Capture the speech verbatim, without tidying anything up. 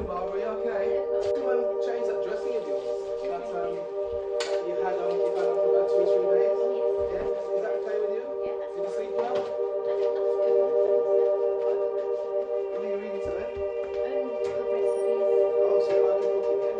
Barbara, you okay? Can you, um, change that dressing of yours that, um, you had on, you had on for about two or three days? Yeah? Is that okay with you? Did you sleep well? What are you reading today? Oh, so you like cooking, yeah?